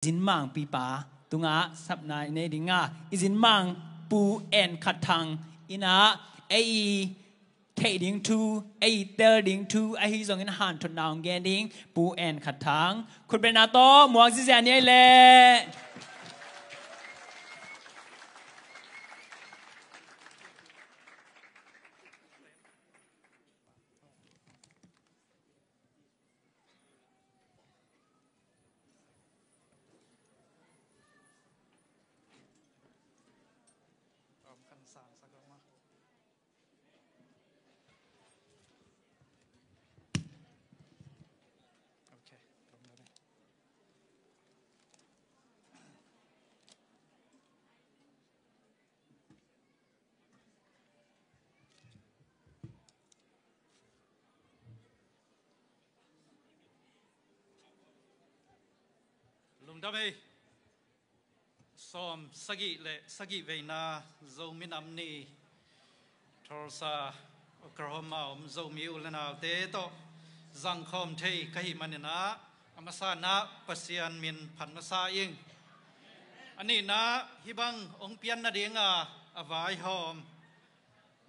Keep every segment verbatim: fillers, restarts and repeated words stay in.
zin mangpipa tungah sapna i nei ding a, i zin mang Pu En Khat Thang in ah ei i theih ding thu, ei i tel ding thu ahi zongin hanthotna hong gen ding Pu En Khat Thang. Khutbetna tawh muak ziazia ni ei leh. Lungdam ei. Sawm sagih le sagih veina Zomi Nam Ni, Tulsa, Oklahoma om Zomi u le naute tawh zangkhawm thei ka hih manin ah, a masa in ah Pasian min phat masa ing. A nihna, hih bang hong pian nadinga a vaihawm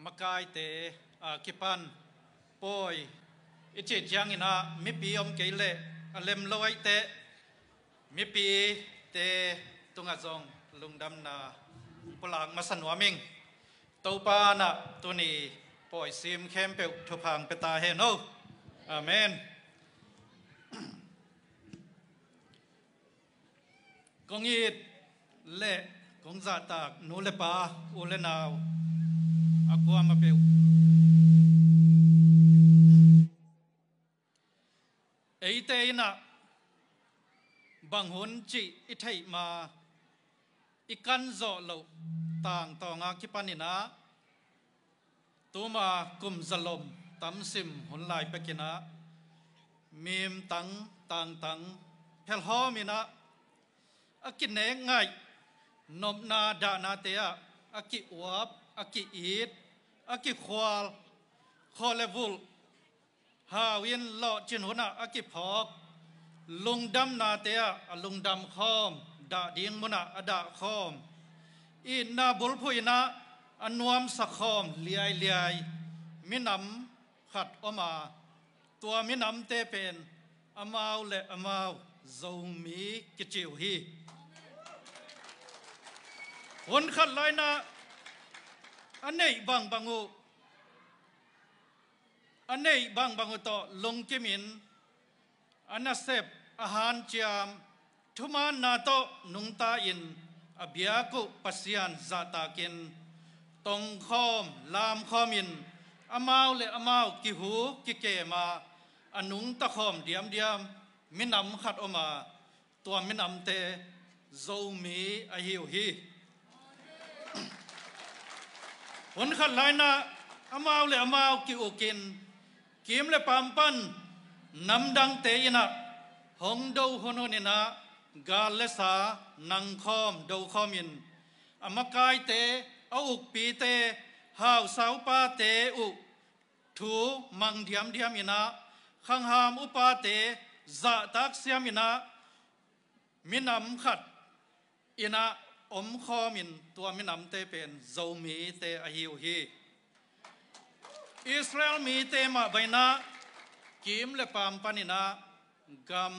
makaite a kipan pawi i cih ciangin ah mipi om kei leh a lem lo ahih teh mipite tungah zong lungdamna pulak masa nuam ing. Topa in ah tuni pawi sim khempeuh thupha hong pia ta hen aw. Amen. Kong it le kong zahtak nu le pa, u le nau, a kuamah peuh. Eite in ah bang hun cih i theih ma i kan zawh loh tangtawng a kipan in ah, tuma kum zalom tamsim hun lai pek in ah mim tang tangtang phelhawm in ah, a kinek ngaih nopna dahnate ah a ki-uap, a ki-it, a kikhual, khawh le vulh hau in lawhcin hun ah a kiphawk, lungdamnate ah a lungdam khawm, dah ding mun ah a dah khawm, itna bulphuh in ah a nuamsa khawm liailiai minam khat om a, tua minamte pen amau le amau Zomi kici uh hi. Hun khat lai in ah a neih bangbang uh, a neih bangbang uh tawh lungkim in, a nasep, a hanciam, thumaanna tawh nungta in a biak uh Pasian zahtak in, tongkhawm lamkhawm in, amau le amau kihu kikem a, a nungta khawm diamdiam minam khat om a, tua minamte Zomi ahi uh hi. Hun khat lai in ah amau le amau ki-uk in, kim le paam pan namdangte in ah hong do hunhun in ah, gal le sa nangkhawm dokhawm in, a makaite, a ukpite, hausa upate uh thu mang diamdiam in ah, khangham upate zahtak siam in ah, minam khat in ah omkhawm in, tua minamte pen Zomite ahi uh hi. Israel mite mah bang in ah kim le paam pan in ah, gam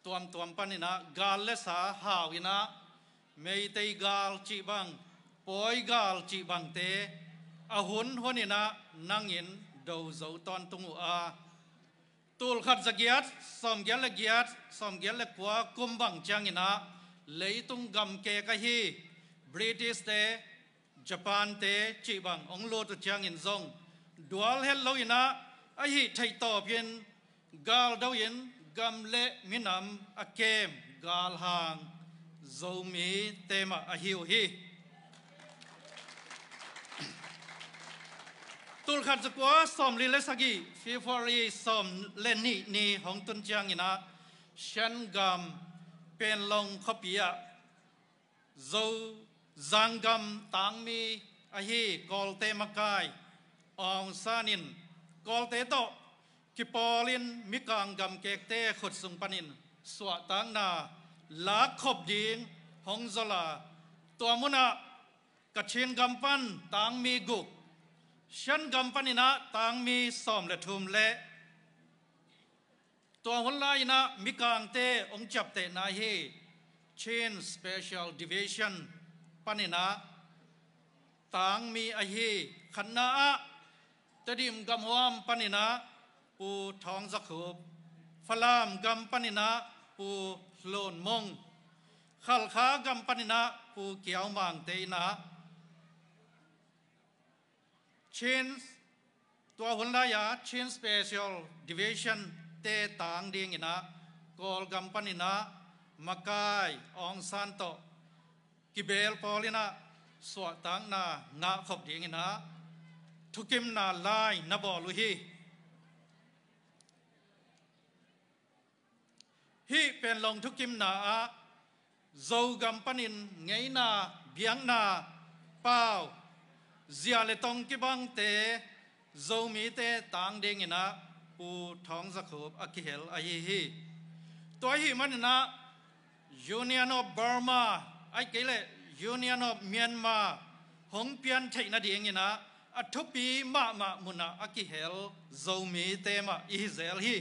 tuamtuam pan in ah gal le sa hau in ah, Meitei gal cih bang, Pawi gal cih bangte a hunhun in ah nang in do zo tawntung uh a, tulkhat zagiat sawmgiat le giat, sawmgiat le kua kum bang ciangin ah leitung gamkek ahi British te, Japan te cih bang hong lut uh ciangin zong dual het lo in ah, a hih theih tawpin gal do in gam le minam a kem galhang Zomite mah ahi uh hi. Tulkhat zakua sawmli le sagih, February sawm le nih ni hong tun ciangin ah, Shan gam Panglong khuapi ah Zo zanggam tangmi ahi Kawlte makai Aung San in Kawlte tawh kipawlin mikang gamkekte khut sung panin suahtakna lak khop ding hong zol a, tua munah Kachin gam pan tangmi guk, Shan gam paninah tangmi sawm le thum le tua hun lai-inah Mikangte hong ciaptehna hi. Chin Special Division paninah tangmi ahi. Khatna ah Tedim gamhuam paninah Pu Thawng Za Khup, Falam gam paninah Pu Hlun Mung, Khalkha gam paninah Pu Kiau Mangte inah Chin, tua hun lai-a Chin Special Division te tang dinginah Kawlgam paninah Makai Aung San tawh kibeel pawl inah suahtakna ngahkhop dinginah thukimna lai na bawl uh hi. Hih Panglong thukimna ah Zogam panin ngeina, biakna, pau, zia le tong kibangte Zomite tang dinginah Pu Thawng Za Khup a kihel ahi hi. Tua ahi maninah Union of Burma, ahih kei leh Union of Myanmar hong pian theih nadinginah a thupi mahmah munah a kihel Zomite mah i hi zel hi.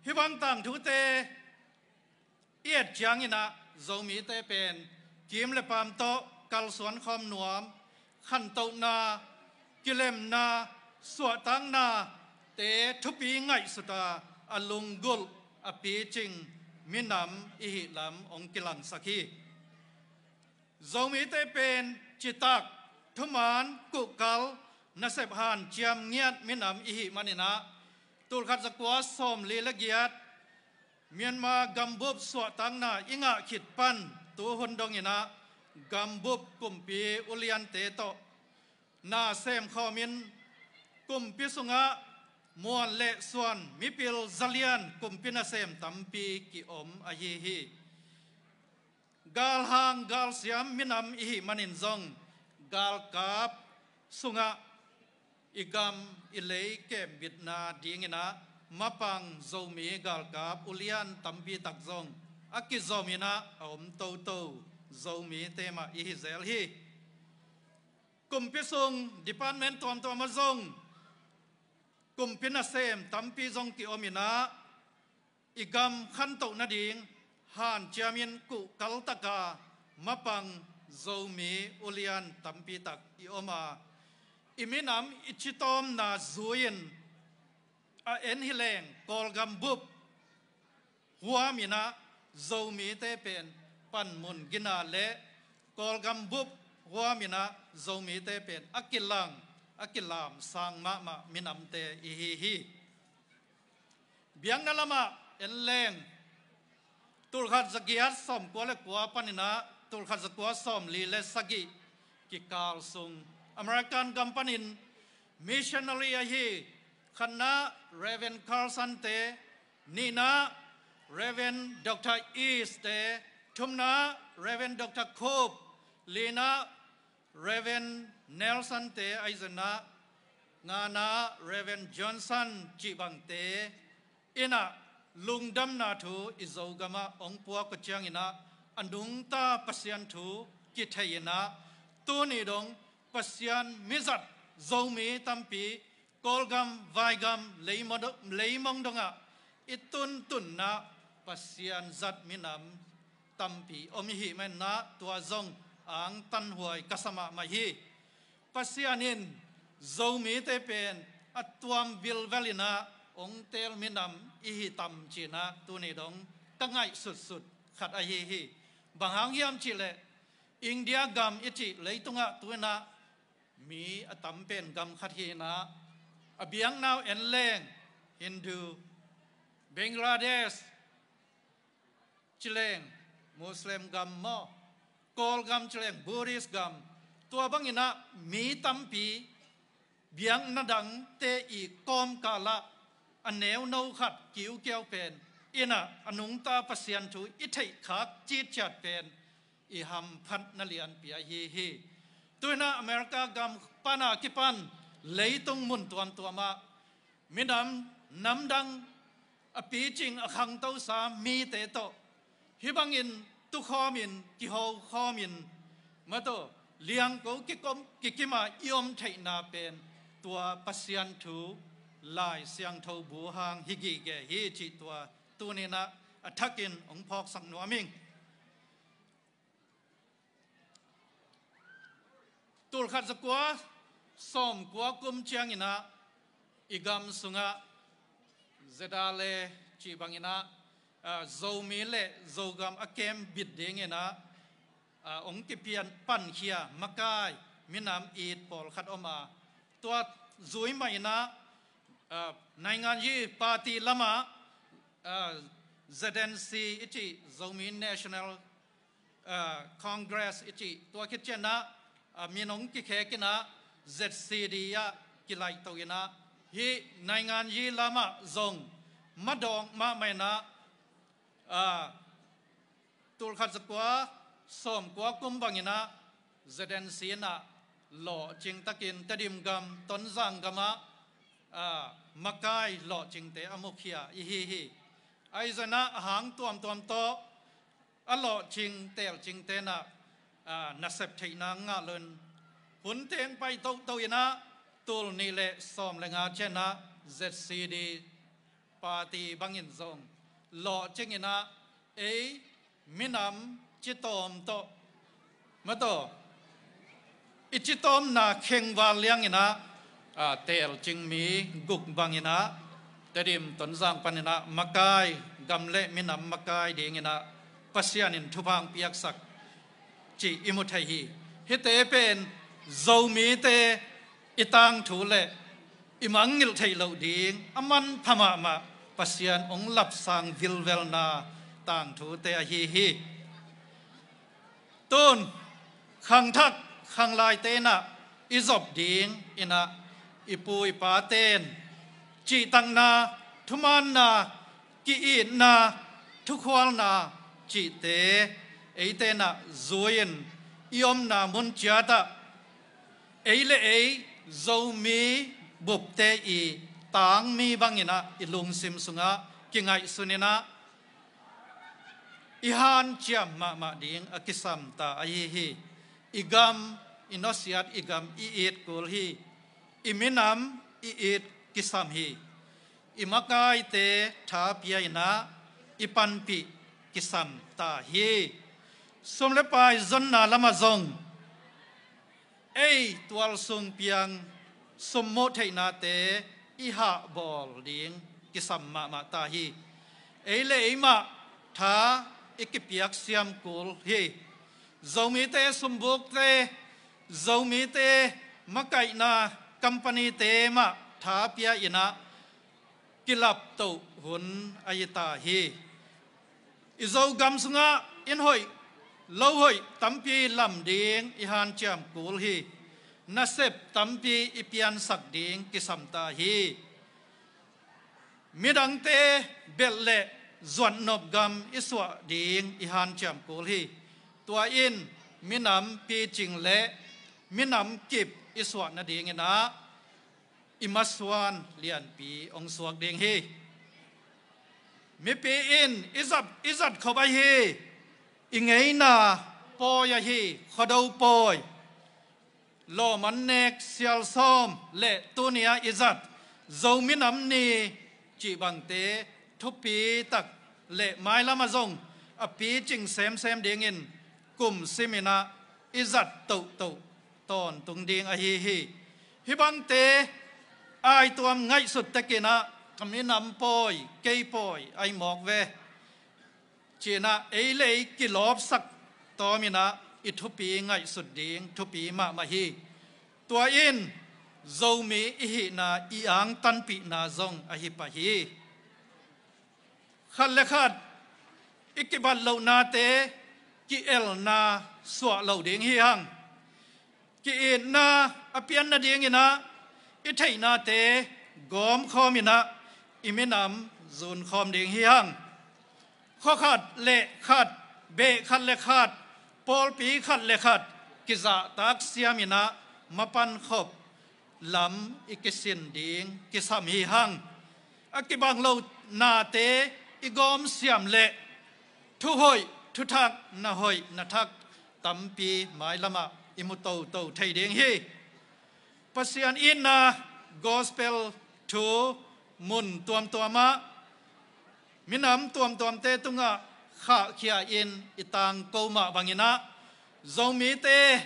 Hih bang tangthute i et cianginah Zomite pen kim le paam tawh kalsuan khawm nuam, khantohna, kilemna, suahtakna te thupi ngaihsuta a lunggulh a picing minam i hih lam hong kilangsak hi. Zomite pen citak, thuman, kuhkal, nasep hanciam ngiat minam i hih maninah tulkhat zakua sawmli le giat Myanmar gambup suahtakna i ngah khit pan tuhun donginah gambup kumpi uliante tawh na semkhawmin kumpi sungah muan le suan mipil zalian kumpi nasem tampi ki-om ahi hi. Galhang galsiam minam i hih manin zong galkap sungah i gam i lei kembitna dinginah mapang Zomi galkap ulian tampi tak zong a kizominah a om toto Zomite mah i hi zel hi. Kumpi sung department tuamtuam ah zong kumpi nasem tampi zong ki-ominah i gam khantoh nading hanciamin kuhkaltaka mapang Zomi ulian tampitak i om a, i minam i citawmna zui-in a en hileng Kawlgam bup huaminah Zomite pen panmun gina le Kawlgam bup huaminah Zomite pen a kilang a kilamsang mahmah minamte i hi hi. Biakna lamah en leng tulkhat zagiat sawmkua le kua paninah tulkhat zakua sawmli le sagih kikal sung American gam panin missionary ahi khatna Reverend Carson te, nihna Reverend Doctor East te, thumna Reverend Doctor Cope, lina Reverend Nelson te ahi zenah ngana Reverend Johnson cih bangte inah lungdamna thu i Zogamah hong puak uh cianginah a nungta Pasian thu kithei inah tuni dong Pasian mizat Zomi tampi Kawlgam, Vaigam, Leimo-, Leimong dongah i tuntunna Pasian zat minam tampi om i hih maninah tua zong angtanhuai ka sa mahmah hi. Pasian in Zomite pen a tuam vilvelinah hong teel minam i hi tam cinah tuni dong ka ngaihsutsut khat ahi hi. Bang hang hiam cihleh India gam i cih leitungah tuinah mi a tam pen gam khat hinah a biakna uh en leng Hindu, Bangladesh cileng, Muslim gam maw, Kawlgam cileng, Buddhist gam, tua banginah mi tampi biakna dangte i kawmkalah a neuno khat kiukiau pen inah a nungta Pasian thu i theihkhak citciat pen i hamphatna lianpi ahi hi. Tuinah America gam pana kipan leitung mun tuamtuamah minam namdang a picing a khangtosa mite tawh Hih bangin tukhawmin, kihokhawmin, mataw, liangko kikom, kikima i om theihna pen tua Pasian thu, Lai Siangtho bu hang hi gige hi cih tua tuninah a thakin hong phawksak nuam ing. Tulkhat zakua sawmkua kum cianginah i gam sungah ZRA cih banginah, ah, Zomi le Zogam a kem bit dinginah, ah, hong kipian pankhia makai minam it pawlkhat om a, tua zui mahinah, ah, naingan yi party lamah, ah, ZNC i cih, Zomi National, ah, Congress i cih, tua khit cianah, ah, min hong kikhekinah ZCD ah kilaihtohinah, hih naingan yi lamah zong madawk mahmahinah, ah, tulkhat zakua sawmkua kum banginah ZNC inah lawhcing takin Tedim gam, Tonzang gamah, ah, makai lawhcingte a mukhia i hi hi. Ahi zonginah a hang tuamtuam tawh a lawhcing teelcing tenah, ah, nasep theihna ngah loin hun teng pai tohtohinah tul nih le sawm le nga cianah ZCD party bangin zong lawhcinginah ei minam citawm tawh, mataw, i citawmna khengval lianginah, ah, teelcing mi guk banginah Tedim, Tonzang paninah makai, gam le minam makai dinginah Pasian in thupha hong piaksak cih i mu thei hi. Hihte pen Zomite i tangthu le i mangngilh theih loh ding a manpha mahmah Pasian hong lapsang vilvelna tangthute ahi hi. Tun khangthak khanglaite inah i zop dinginah i pu i paten cihtakna, thumaanna, ki-itna, thukhualna cihte eite inah zui-in i omna mun ciatah ei le ei Zomi bupte i tangmi banginah i lungsim sungah kingaihsuninah i hanciam mahmah ding a kisamta ahi hi. I gam i nusiat, i gam i it kul hi. I minam i it kisam hi. I makaite tha pia-inah i panpih kisamta hi. Sum le pai zonna lamah zong ei tualsung piang summuh theihnate i hahbawl ding kisam mahmah ta hi. Ei le ei mah tha i kipiak siam kul hi. Zomite sumbukte, Zomite makaihna companyte mah tha pia-inah kilaptoh hun ahi ta hi. I Zogam sungah inn hoih lo hoih tampi lam ding i hanciam kul hi. Nasep tampi i piansak ding kisamta hi. Midangte belh le zuatnop gam i suah ding i hanciam kul hi. Tua in minam picing le minam kip i suah nadinginah i masuan lianpi hong suak ding hi. Mipi in i zat, i zat khop ahi, i ngeina pawi ahi, Khuado pawi, lawm an nek sialsawm le tuni-a i zat Zo minam ni cih bangte thupi tak le mailamah zong a picing semsem dingin kum siminah i zat tohtoh tawntung ding ahi hi. Hih bangte aituam ngaihsut tekinah ka minam pawi, kei pawi ahi mawk ve, ci-inah ei le ei kilawpsak tawminah i thupi ngaihsut ding thupi mahmah hi. Tua in Zomi i hihna i angtanpihna zong ahi pah hi. Khat le khat i kibat lohnate ki-elna suah lo ding hi hang. Ki-itna a pian nadinginah i theihnate gawmkhawminah i minam zunkhawm ding hi hang. Khua khat le khat, beh khat le khat, pawlpi khat le khat kizahtak siaminah mapan khop lam i kisin ding kisam hi hang. A kibang lohnate i gawm siam le Thuhoih, thuthak, na hoih na thak tampi mailamah i mu toto thei ding hi. Pasian itna gospel thu mun tuamtuamah, minam tuamtuamte tungah khahkhia in i tangko mah banginah, Zomite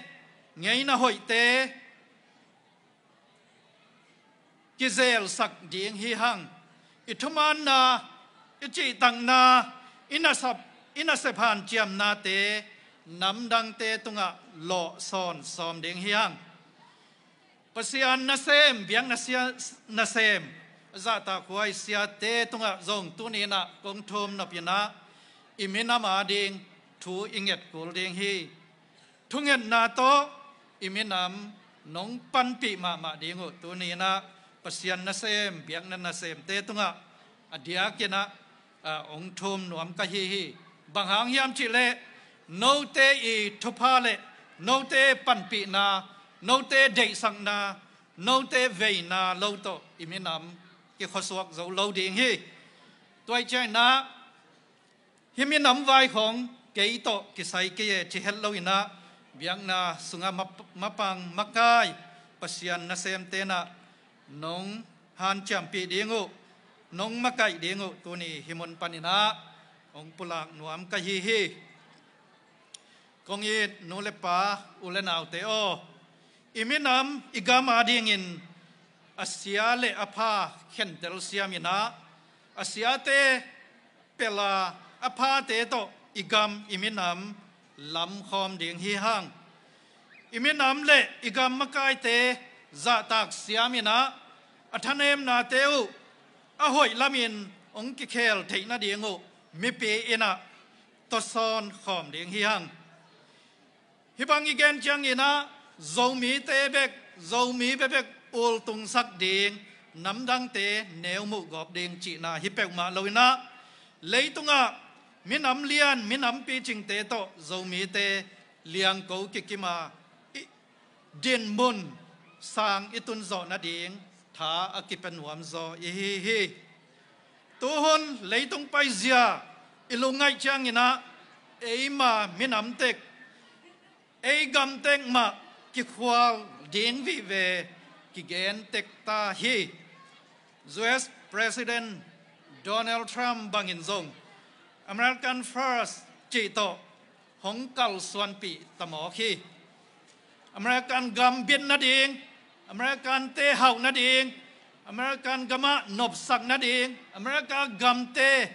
ngeina hoihte kizelsak ding hi hang. I thumaanna, i cihtakna, i nasep, i nasep hanciamnate namdangte tungah lawhsawn sawm ding hi hang. Pasian nasem, biakna sia, nasem, zahtakhuai siate tungah zong tuninah kong thum nopinah i minam ading thu i nget kul ding hi. Thungetna tawh i minam nong panpih mahmah ding uh tuninah Pasian nasem, biakna nasemte tungah a diakinah, a, ong thum nuam ka hi hi. Bang hang hiam cihleh, note i thupha le note panpihna, note deihsakna, note veina lo tawh i minam kikhuasuak zo lo ding hi. Tua ahih ciangin ah, hih minam vai khawng kei tawh kisai kei e ci het loinah, biakna sungah map-, mapang makai Pasian nasemte nah nong hanciampih ding uh, nong makaih ding uh tuni hih mun paninah hong pulak nuam ka hi hi. Kong it nu le pa, u le naute aw, i minam, i gam adingin a sia le a pha khentel siaminah, a siate pela, a phate tawh i gam, i minam lamkhawm ding hi hang. I minam le i gam makaite zahtak siaminah, a thanemnate uh a hoih lamin hong kikhel theih nading uh mipi innah tawsawn khawm ding hi hang. Hih bang i gen cianginah, Zomite bek, Zomi bekbek ultungsak ding, namdangte neu muh gawp ding cihna hi peuhmah loinah, leitungah minam lian, minam picingte tawh Zomite liangko kikima i dinmun sang i tunzawh nading tha a kipia nuamzaw i hi hi. Tuhun leitung paizia i lungngaih cianginah, eima minam tek, ei gam tek mah kikhual ding vive kigen tek ta hi. U S President Donald Trump bangin zong American First cih tawh hong kalsuanpih ta mawk hi. American gam bit nading, Americante hauh nading, American gamah nopsak nading, America gamte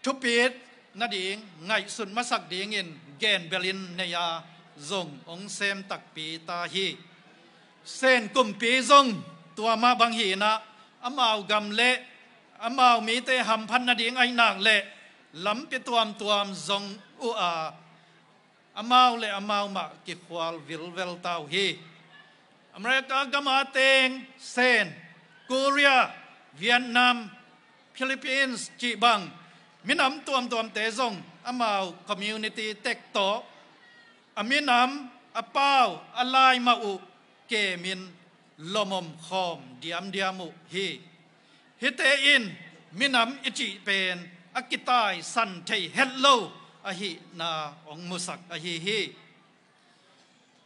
thupit nading ngaihsut masak dingin genbelin nei-a zong hong sem takpi ta hi. Sen kumpi zong tua mah bang hi inah, amau gam le amau mite hamphat nading ahih nak leh lampi tuamtuam zong uh a, amau le amau mah kikhual vilvel ta uh hi. America gama teng Sen, Korea, Vietnam, Philippines cih bang minam tuamtuamte zong amau community tek tawh a minam, a pau, a lai mah uh kemin lomom khawm diamdiam uh hi. Hihte in minam i cih pen a kitaisan thei het lo ahihna hong musak ahi hi.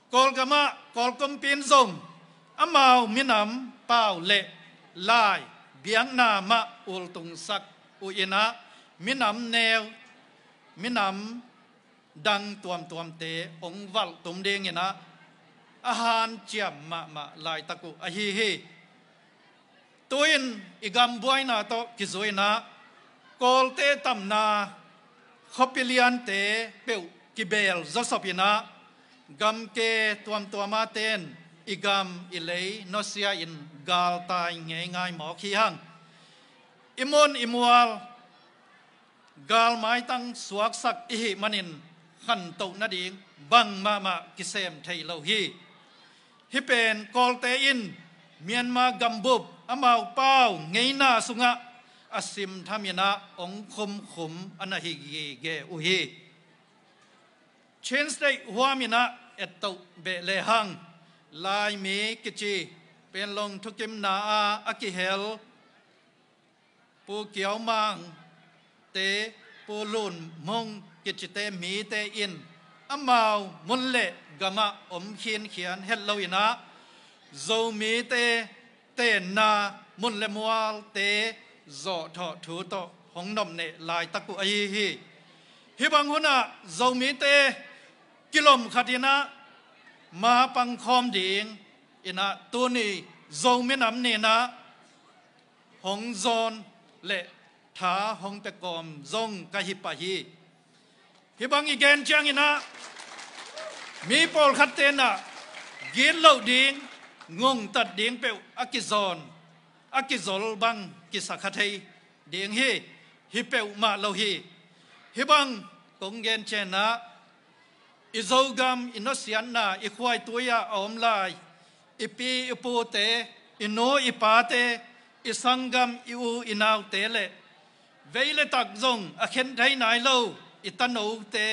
Kawlgamah Kawl kumpi in zong amau minam pau le lai biakna mah ultungsak uh inah, minam neu, minam dang tuamtuamte hong valhtum dinginah a hanciam mahmah laitak uh ahi hi. Tu-in i gam buaina tawh kizui inah, Kawlte tamna khuapi liante peuh kibeel zawsop inah, gamke tuamtuama ten i gam i lei nusia-in galtai ngeingai mawk hi hang. I mun i mual galmaitang suaksak i hih manin khantoh nading bang mahmah kisem thei lo hi. Hih pen Kawlte in Myanmar gambup amau pau ngeina sungah a simtham inah hong khumkhum a na hi gige uh hi. Chin State huam inah ettoh beh lehang, Laimi kici Panglong thukimna ah a kihel Pu Kyaw Mang te, Pu Lun Mung kicite mite in amau mun le gamah om khinkhian het lo in ah, Zomite tenna mun le mualte zawhthawh thu tawh hong nopneh laitak uh ahi hi. Hih bang hunah Zomite kilom khat in ah ma pangkhawm ding in ah tuni Zomi Nam Ni in ah hong zawn le tha hong pia kawm zong ka hi pah hi. Hih bang i gen ciangin ah mi pawlkhatte in ah gitloh ding, ngongtat ding peuh a kizawn, a kizol bang kisa kha thei ding hi. Hi peuhmah lo hi. Hih bang kong gen ciangin ah i Zogam i nusiatna i khuaitui ah a om lai i pi i pute, i nu i pate, i sanggam i u i naute le vei le tak zong a khen thei nai lo i tanote,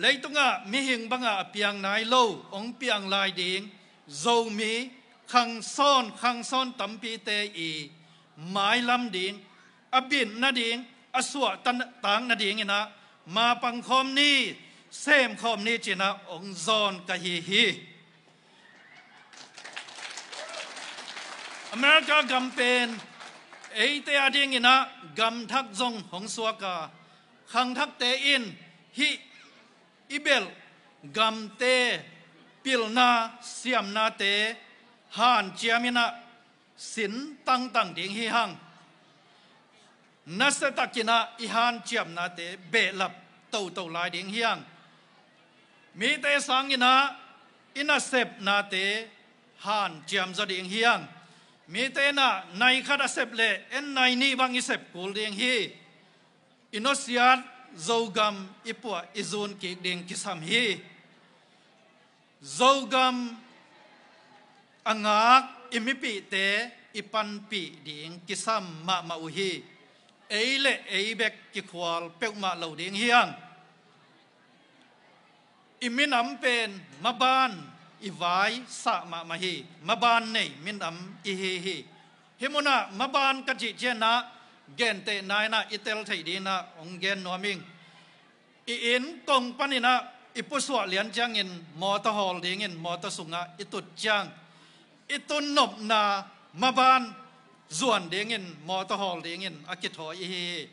leitungah mihing bangah a piang nai lo hong piang lai ding Zomi khangsawn khangsawn tampite i mailam ding, a bit nading, a suahtak nading in ah ma pangkhawm ni, semkhawm ni ci-in ah hong zawn ka hi hi. America gam pen eite adingin ah gam thak zong hong suak a, khangthakte in hih i belh gamte pilna siamnate hanciam in ah sin tangtang ding hi hang. Nasiatakin ah i hanciamnate behlap toto lai ding hi hang. Mite sangin ah i nasepnate hanciam zaw ding hi hang. Mite in ah nai khat a sep leh en nai nih bang i sep kul ding hi. I nusiat Zogam i puah i zun kik ding kisam hi. Zogam a ngak i mipihte i panpih ding kisam mahmah uh hi. Ei le ei bek kikhual peuhmah lo ding hi hang. I minam pen maban i vai sah mahmah hi. Maban nei minam i hi hi. Hih munah maban ka cih ciangin ah gentehna in ah i tel theih dingin ah hong gen nuam ing. I inn kong panin ah i pusuah lian ciangin mawtaw hawl dingin mawtaw sungah i tut ciang, i tun nopna maban zuan dingin mawtaw hawl dingin a kithawi i hi hi.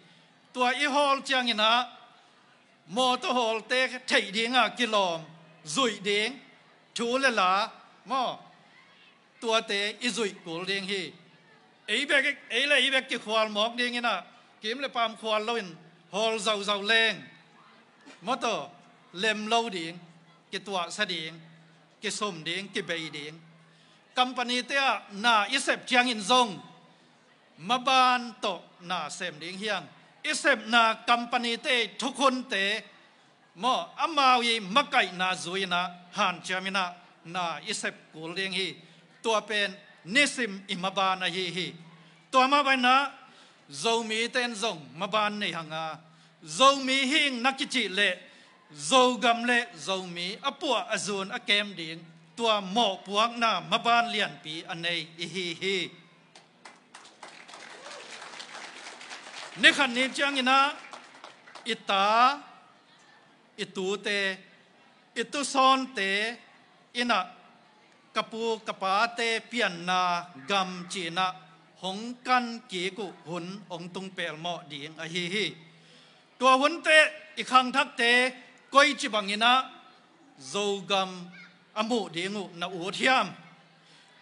Tua i hawl ciangin ah mawtaw hawlte theih dingah kilawm, zuih ding, thu le la maw, tuate i zuih kul ding hi. Ei bek, ei le ei bek kikhual mawk dingin ah kim le pam khual loin hawl zauzau leng mawtaw lem lo ding, kituahsa ding, kisum ding, kibei ding. Company-te ah na i sep ciangin zong maban tawh na sem ding hi hang. I sepna company-te thukhunte maw, amau i makaihna zui-in ah hanciam in ah na i sep kul ding hi. Tua pen nisim i maban ahi hi. Tua mah bangin ah Zomite in zong maban nei hang a, Zomi hi ing na kicih leh Zogam le Zomi a puah a zun a kem ding tua mawhpuakna maban lianpi a nei i hi hi. Ni khat ni ciangin ah i ta, i tute, i tusawnte in ah ka pu ka pate pianna gam ci-in ah hong kan kik uh hun hong tung pelmawh ding ahi hi. Tua hun teh i khangthakte koici bangin ah Zogam a muh ding uh na ut hiam?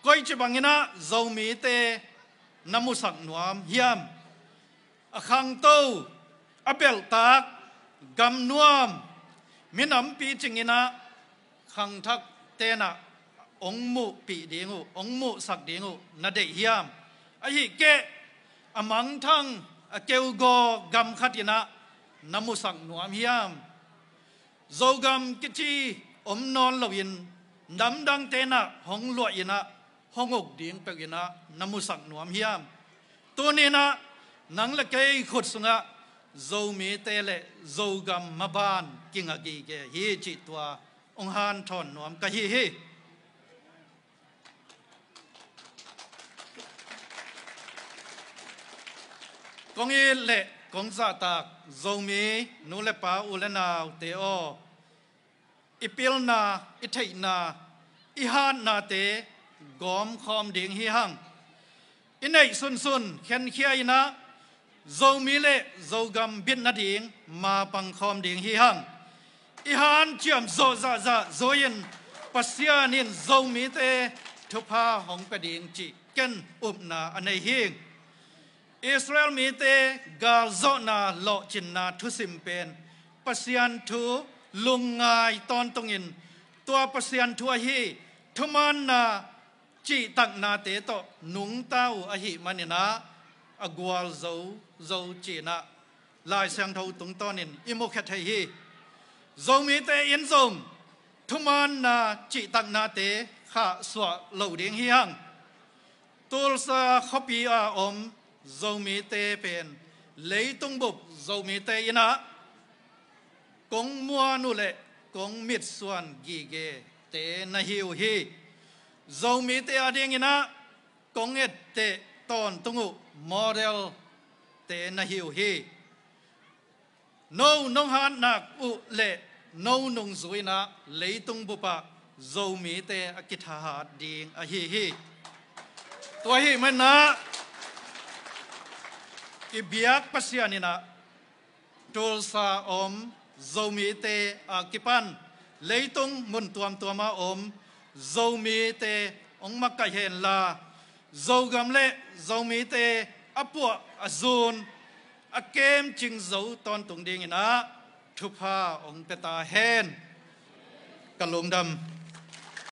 Koici bangin ah Zomite na musak nuam hiam? A khangto, a belhtak, gamnuam, minampi cingin ah khangthakte in ah hong muhpih ding uh, hong muhsak ding uh na deih hiam? Ahih keh a mangthang, a keugaw gam khat in ah na musak nuam hiam? Zogam kici om nawn loin namdangte in ah hong luah in ah hong uk ding peuh in ah na musak nuam hiam? Tuni in ah nang le kei khut sungah Zomite le Zogam maban kinga gige hi cih tua hong hanthawn nuam ka hi hi. Kong it leh Kong zahtak Zomi nu le pa, u le naute aw, i pilna, i theihna, i hatnate gawmkhawm ding hi hang. I neih sunsun khenkhia in ah Zomi le Zogam bit nading mapang khawm ding hi hang. I hanciam zawh zahzah zui-in Pasian in Zomite thupha hong pia ding cih ken upna a nei hi. Israel mite galzawhna lawhcinna thusim pen Pasian thu lungngai tawntungin, tua Pasian thu ahi thumaanna cihtaknate tawh nungta uh ahih manin ah a gualzo zo ci-in ah Lai Siangtho tungtawnin i mukhia thei hi. Zomite in zong thumaanna cihtaknate khahsuah lo ding hi hang. Tulsa khuapi a om Zomite pen leitung bup Zomite in ah kong muan uh le kong mitsuan gigete na hi uh hi. Zomite a dingin ah kong etteh tawntung uh modelte na hi uh hi. No nong hatnak uh le no nungzui in ah leitung bup ah Zomite a kithahat ding ahi hi. Tua ahih manin ah i biak Pasian in ah Tulsa om Zomite a kipan leitung mun tuamtuam a om Zomite hong makaih henla, Zogam le Zomite a puah a zun a kemcing zo tawntung dingin ah thupha hong pia ta hen. Ka lungdam.